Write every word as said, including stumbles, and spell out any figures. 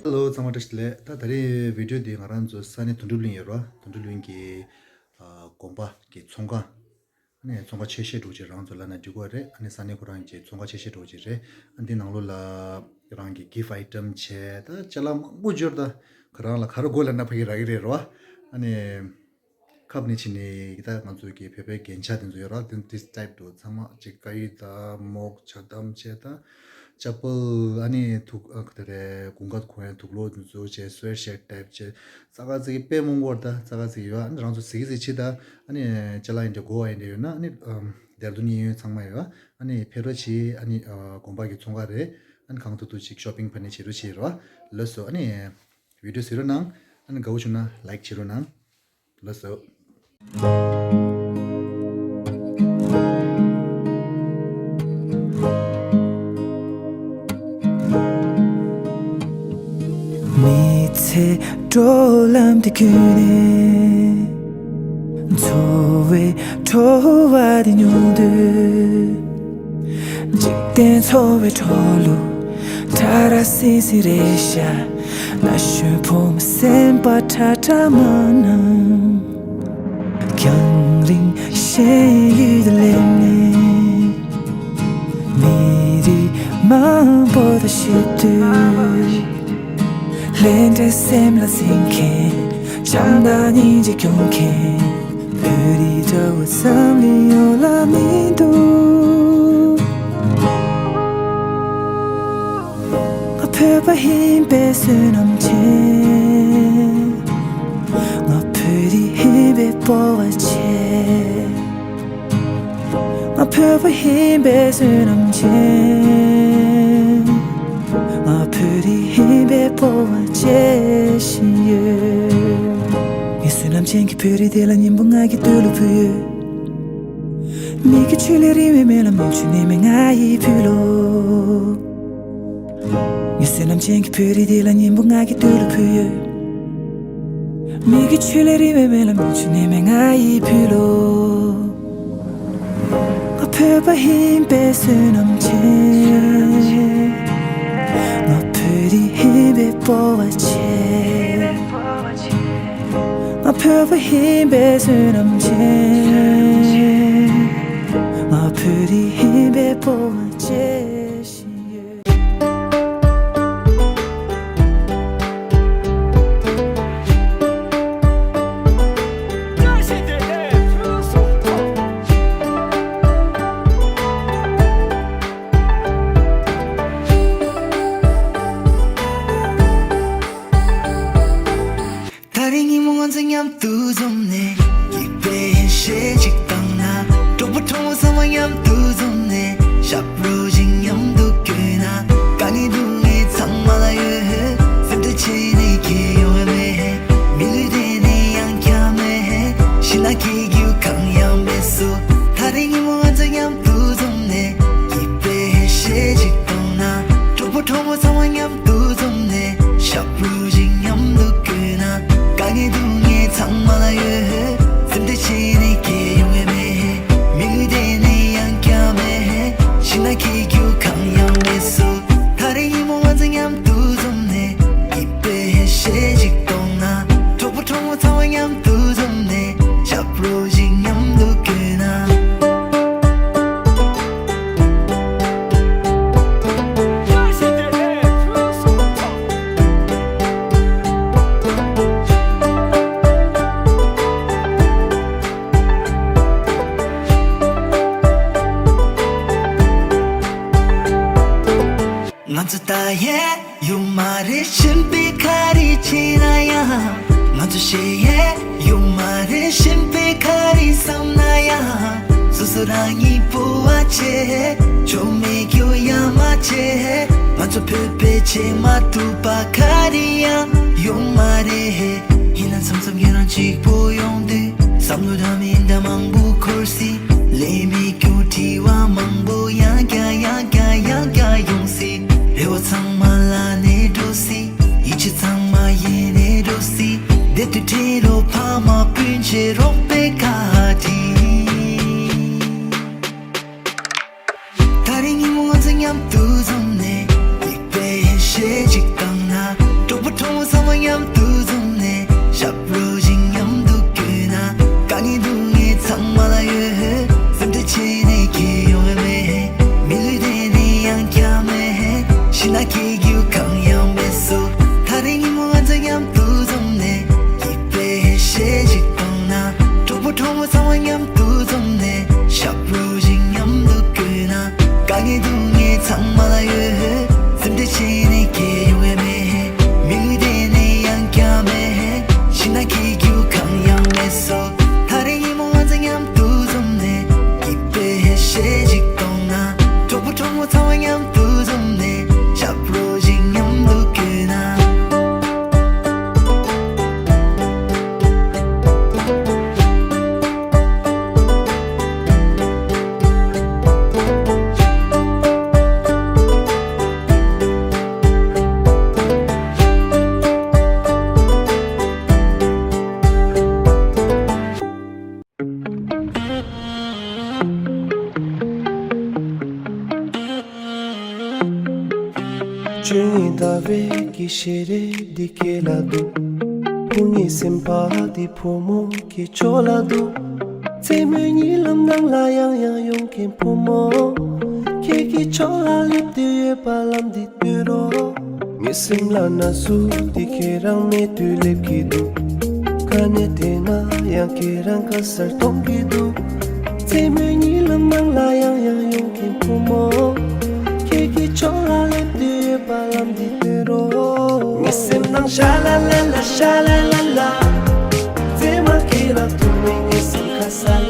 ཧེ་ལོ། ཚང་མ་བཀྲ་ཤིས་བདེ་ལེགས། ད་ད་རེས་བི་ཌིའོ་འདི་ང་རང་ཚོ་ས་གནས་དོན་གྲུབ་གླིང་ཡོད་ར། དོན་གྲུབ་གླིང་གི་ཨ་དགོན་པ་གི་ཚོང་ཁང་། ཨ་ནི་ཚོང་ཁང་ཆེ་ཤོས་འདྲ་བོ་ཅིག་རང་ཚོ་ལབ་ན་འགྲིག་གི་རེད། ཨ་ནི་ས་གནས་ཁོ་རང་གི་ཚོང་ཁང་ཆེ་ཤོས་འདྲ་བོ་ཅིག་རེད། ཨ་འདི་ནང་ལོགས་ལ་རང་གི་གིཕ་ཨའི་ཊམ་བྱས། ད་ཅ་ལག་མང་པོ་འབྱོར། ད་ཁོ་རང་ལ་ག་རེ་དགོས་ལབ་ན་ཕ་གི་རག་གི་རེད་ར། ཨ་ནི་ཁབ་ནས་བྱས་ནས་ད་ང་ཚོ་གི་བོད་པའི་རྒྱན་ཆ་དེ་ཚོ་ཡོད་ར། དེ་འདི་ཊའིབ་འདྲ་བོ་ཚང་མ་ཅིག་ཀ་ཡི་དང་མོག་ཇ་དམ་བྱས། ད་ཅ་པལ། ཨ་ནི་དུག་ཨ་དེ་རེད། དགུན་ཁ་གོན་ཡ་དུག་ལོག་དེ་ཚོ་བྱས། སུ་ཝེ་ཊི་ཤར་ཊའིབ་བྱས། ཙག་ཙིག་དཔེ་མང་པོ་ཡོད། ད་ཙག་ཙིག་ཡོད། ཨ་ནི་རང་ཚོ་གཟིགས་གཟིགས་བྱེད། ད་ཨ་ནི་ཅ་ལག་ཡིན་འདྲ་དགོས་པ་ཡིན་འདྲ་ཡོད་ན། ཨ་ནི་ཨམ་དེ་ར་དུ་གཡས་གཡོན་ཚང་མ་ཡོད། ཨ་ནི་ཕེབས་རོགས་བྱེད། ཨ་ནི་ཨ་དགོན་པ་གི་ཚོང་ཁང་རེད། ཨ་ནི་གང་ཐུབ་ཐུབ་ཅིག་ཤོ་པིང་ཕ་ནས་བྱེད་རོགས་བྱེད་རོགས། ལགས་སོ། ཨ་ནི་བི་ཌིའོ་གཟིགས་རོགས་གནང་། ཨ་ནི་དགའ་པོ་བྱུང་ན་ལའིཀ་བྱེད་རོགས་གནང་། ལགས་སོ། མི་ཚེའི་འགྲོ་ལམ་འདི་ཀུན་ནས། འཚོ་བའི་བྲོ་བ་འདི་མྱོང་དུས། འཇིག་རྟེན་འཚོ་བའི་འགྲོ་ལུགས་ཁྲ་ར་སིང་སིང་རེད་ཤག། ན་གཞོན་ཕོ་མོ་སེམས་པ་ཁྲ་ཁྲ་མ་གནང་། རྒྱང་རིང་ཤེས་ཡོན་དུ་སླེབས་ནས། མི་རིགས་མང་པོ་དང་བཤད་དུས། ལྷད་འདྲེ་སེམས་ལ་འཛིན་མཁན། བྱམས་དང་སྙིང་རྗེ་སྐྱོང་མཁན། བོད་རིགས་འདྲ་བོ་འཛམ་གླིང་ཡོངས་ལ་མི་འདུག། ང་བོད་པ་ཡིན་པའི་བསོད་ནམས་ཆེ། ང་བོད་རིགས་ཡིན་པའི་སྤོབས་པ་ཆེ། ང་བོད་པ་ཡིན་པའི་བསོད་ནམས་ཆེ། ང་བོད་རིགས་ཡིན་པའི་སྤོབས་པ་བྱེད་བཞིན་ཡོད། ངའི་བསོད་ནམས་ཅན་གྱི་བོད་རིགས་དེ་ལ་སྙིང་པོ་ང་གི་དུས་ལ་ཕུལ་ཡོད། མིག་གི་ཆུ་ལས་རིང་བའི་མེ་ལ་མུ་ཆུ་ནས་མེ་ང་ཡི་ཕུལ་ལོ། ངའི་བསོད་ནམས་ཅན་གྱི་བོད་རིགས་དེ་ལ་སྙིང་པོ་ང་གི་དུས་ལ་ཕུལ་ཡོད། མིག་གི་ཆུ་ལས་རིང་བའི་མེ་ལ་མུ་ཆུ་ནས་མེ་ང་ཡི་ཕུལ་ལོ། ང་བོད་པ་ཡིན་པའི་བསོད་ནམས་ཆེ། ང་བོད་རིགས་ཡིན་པའི་སྤོབས་པ་ཆེ། ང་བོད་པ་ཡིན་པའི་བསོད་ནམས་ཆེ། ང་བོད་རིགས་ཡིན་པའི་སྤོབས་པ་བྱེད་བཞིན་ཡོད། ད་རིང་ཉིན་མོ་ང་ཚོ་མཉམ་དུ་འཛོམས་ནས། སྐྱིད་པའི་ཡེ་ཤེས་ ང་ཚོ་ད་ཡས་ཡོད་མ་རེད། གཞན་པའི་ཁ་རི་བྱས་ན་ཡང་། ང་ཚོ་ཞེ་ཡས་ཡོད་མ་རེད། གཞན་པའི་ཁ་རི་བསམ་ན་ཡང་། སོ་སོ་རང་ཉིད་ཕོ་བ་བྱས། ཆོ་མེད་རྒྱུ་ཡ་མ་བྱས། ང་ཚོ་བོད་པའི་ཆེས་མ་ཐུབ་པ་ཁ་རི་ཡང་ཡོད་མ་རེད། ཡིན་ན་མཚམས་མཚམས་ཁྱེད་རང་གཅིག་པོ་ཡོང་དུས། བསམ་བློ་འདྲ་མི་འདྲ་མང་པོ་འཁོར་སྲིད། ལས་མེད་རྒྱུ་དྲི་བ་མང་པོ་ཡང་བསྐྱར་ཡང་བསྐྱར་ཡང་བསྐྱར་ཡོང་སྲིད། རེ་བ་ཚང་མ་ལ་ནས་འགྲོ་སྲིད། ཡིད་ཆེས་ཚང་མ་ཡེ་ནས་འགྲོ་སྲིད། བདེ་སྡུག་ཁྲེལ་རོགས་ཕ་མ་སྤུན་མཆེད་རོགས་པའི་ཁ་དྲིས། ད་རེས་ཉིན་མོ་ང་ཚོ་མཉམ་དུ་འཛོམས་ནས། སྐྱིད་པའི་ཞལ་གཅིག་བཏང་ན། གྲོགས་པོ་གྲོགས་མོ་ཚང་མ་མཉམ་དུ་འཛོམས་ནས། ཞབས་བྲོ་ཞིག་མཉམ་དུ་བརྐོས་ན། དཀའ་ངལ་སྡུག་བསྔལ་ཚང་མ་ལ་ཡོད། སེམས་ཁྲལ་བྱས་ནས་སྐྱིད་ཡོང་ཡ་མེད། མི་ལུས་དེ་ནི་ཡང་བསྐྱར་མེད། ཤི་ན་སྐྱིད་རྒྱུ་གང་ཡང་མེད་སོ། ད་རེས་ཉིན་མོ་ང་ཚོ་མཉམ་དུ་འཛོམས་ནས། སྐྱིད་པའི་ཞལ་ཞིག་བཏང་ན། གྲོགས་པོ་གྲོགས་མོ་ཚང་མ་མཉམ་དུ་འཛོམས་ནས། ཞབས་བྲོ་ཞིག་མཉམ་དུ་བརྐོས་ན། དཀའ་ངལ་སྡུག་བསྔལ་ཚང་མ་ལ་ཡོད། སེམས་ཁྲལ་བྱས་ནས་སྐྱིད་ཡོང་ཡ་མེད། མི་ལུས་དེ་ནི་ཡང་བསྐྱར་མེད། ཤི་ན་སྐྱིད་རྒྱུ་གང་ཡང་མེད་སོ། ད་རེས་ཉིན་མོ་ང་ཚོ་མཉམ་དུ་འཛོམས་ནས། སྐྱིད་པའི་ཞལ་ཞིག་གཏོང་ན། གྲོགས་པོ་གྲོགས་མོ་ཚང་མ་མཉམ་དུ་འཛོམས་ནས། ཞབས་བྲོ་ཞིག་མཉམ་དུ་བརྐོས་ན། ཆོས་ཉིད་ཟླ་བའི་གི་ཞལ་རས་འདི་སྐེ་ལ་འདུག། ཕོ་ཉའི་སེམས་པ་འདི་ཕོ་མོ་གི་ཕྱོགས་ལ་འདུག། མཚན་མོའི་གཉིད་ལམ་ནང་ལ་ཡང་ཡང་ཡོང་མཁན་ཕོ་མོ། ཁྱེད་ཀྱི་ཕྱོགས་ལ་སླེབས་དུས་ཡོད་པ་ལམ་འདི་སྟོན་རོགས། ངའི་སེམས་ལ་ན་ཟུག་འདི་ཁྱེད་རང་མེད་དུས་སླེབས་ཀྱི་འདུག། དཀའ་གནད་དེ་ན་ཡང་ཁྱེད་རང་ག་སར་གཏོང་གི་འདུག། མཚན་མོའི་གཉིད་ལམ་ནང་ལ་ཡང་ཡང་ཡོང་མཁན་ཕོ་མོ། ཁྱེད་ཀྱི་ཕྱོགས་ལ་སླེབས་དུས་ཡོད་པ་ལམ་འདི་སྟོན་རོགས། ངའི་སེམས་ནང་ཤ་ལ་ལ་ལ་ཤ་ལ་ལ་ལ། མཚན་མ་ཁྱེད་རང་ཐུག་ནས་ངའི་སེམས་ཁ་ས་